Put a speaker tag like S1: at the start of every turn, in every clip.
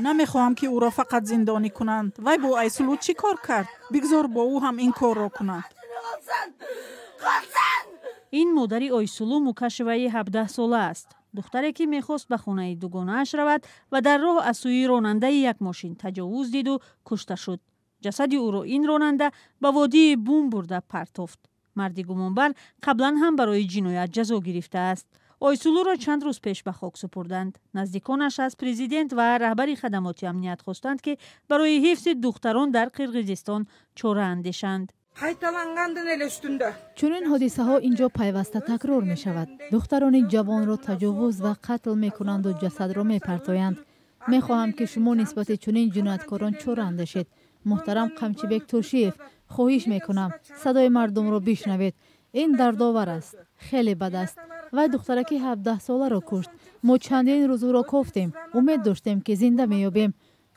S1: Намехоҳам, ки ӯро фақат зиндонӣ кунанд. Вай бо Айсулу чӣ кор кард? Бигзор бо ӯ ҳам ин корро кунанд.
S2: Ин модари Ойсулу Мукашеваи 17-сола аст, духтаре, ки мехост ба хонаи дугонааш равад ва дар роҳ аз сӯи ронандаи як мошин таҷовуз диду кушта шуд. Ҷасади ӯро ин ронанда ба водии Бум бурда партофт. Марди гумонбар қаблан ҳам барои ҷиноят ҷазо гирифтааст. Ойсулуро чанд рӯз пеш ба хок супурданд. Наздиконаш аз президент ва раҳбари хадамоти амният хостанд, ки барои ҳифзи духтарон дар Қирғизистон чора андешанд.
S3: Кайталангандын эле үстүндө.
S4: Чунин ҳодисаҳо ин ҷо пайваста такрор мешавад. Духтарони ҷавонро таҷовуз ва қатл мекунанду ҷасадро мепартоянд. Мехоҳам, ки шумо нисбати чунин ҷинояткорон чора андешед. Муҳтарам Қамчибек Тошиев, хоҳиш мекунам, садои мардумро бишнавед. Ин дардовар аст, хеле бад аст. Вай духтараки 17-соларо кушт. Мо чандин рӯз ӯро кофтем, умед доштем, ки зинда меёбем.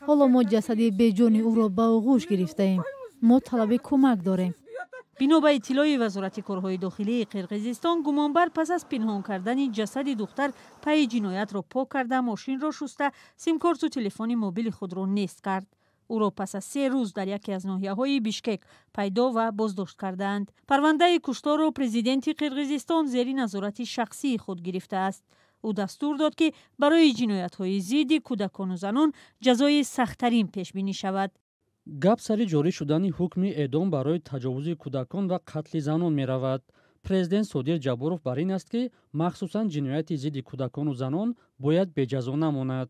S4: Ҳоло мо ҷасади беҷони ӯро ба оғӯш гирифтаем. Мо талаби кӯмак дорем.
S2: Бино ба иттилои Вазорати корҳои дохилии Қирғизистон, гумонбар пас аз пинҳон кардани ҷасади духтар пайи ҷиноятро пок карда, мошинро шуста, симкорту телефони мобили худро нест кард. Ӯро пас аз 3 рӯз дар яке аз ноҳияҳои Бишкек пайдо ва боздошт кардаанд. Парвандаи кушторро президенти Қирғизистон зери назорати шахсии худ гирифтааст. Ӯ дастур дод, ки барои ҷиноятҳои зидди кӯдакону занон ҷазои сахттарин пешбинӣ шавад.
S5: Гап сари ҷорӣ шудани ҳукми эъдом барои таҷовузи кӯдакон ва қатли занон меравад. Президент Содир Ҷабборов бар ин аст, ки махсусан ҷинояти зидди кӯдакону занон бояд беҷазо намонад.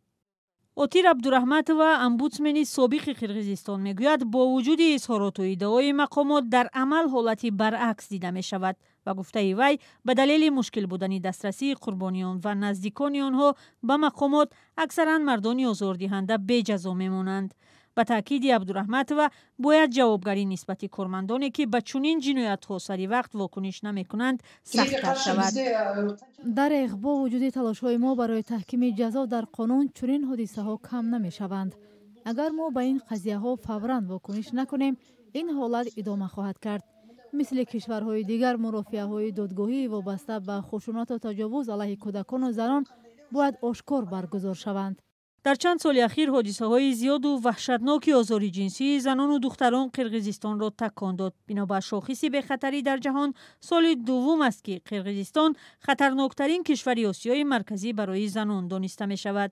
S2: Отир Абдураҳматова, омбудсмени собиқи Қирғизистон, мегӯяд, бо вуҷуди изҳороту иддаои мақомот, дар амал ҳолати баръакс дида мешавад. Ба гуфтаи вай, ба далели мушкил будани дастрасии қурбониён ва наздикони онҳо ба мақомот, аксаран мардони озордиҳанда беҷазо мемонанд. Ба таъкиди Абдураҳматова, бояд ҷавобгарӣ нисбати кормандоне, ки ба чунин ҷиноятҳо сари вақт вокуниш намекунанд, сахттар шавад.
S4: Дареғ, бо вуҷуди талошҳои мо барои таҳкими ҷазо дар қонун, чунин ҳодисаҳо кам намешаванд. Агар мо ба ин қазияҳо фавран вокуниш накунем, ин ҳолат идома хоҳад кард. Мисли кишварҳои дигар, мурофиаҳои додгоҳии вобаста ба хушунату таҷовуз алайҳи кӯдакону занон бояд ошкор баргузор шаванд.
S2: Дар чанд соли ахир ҳодисаҳои зиёду ваҳшатноки озори ҷинсии занону духтарон Қирғизистонро такон дод. Бино бар шохиси бехатарӣ дар ҷаҳон, соли дуввум аст, ки Қирғизистон хатарноктарин кишвари Осиёи Марказӣ барои занон дониста мешавад.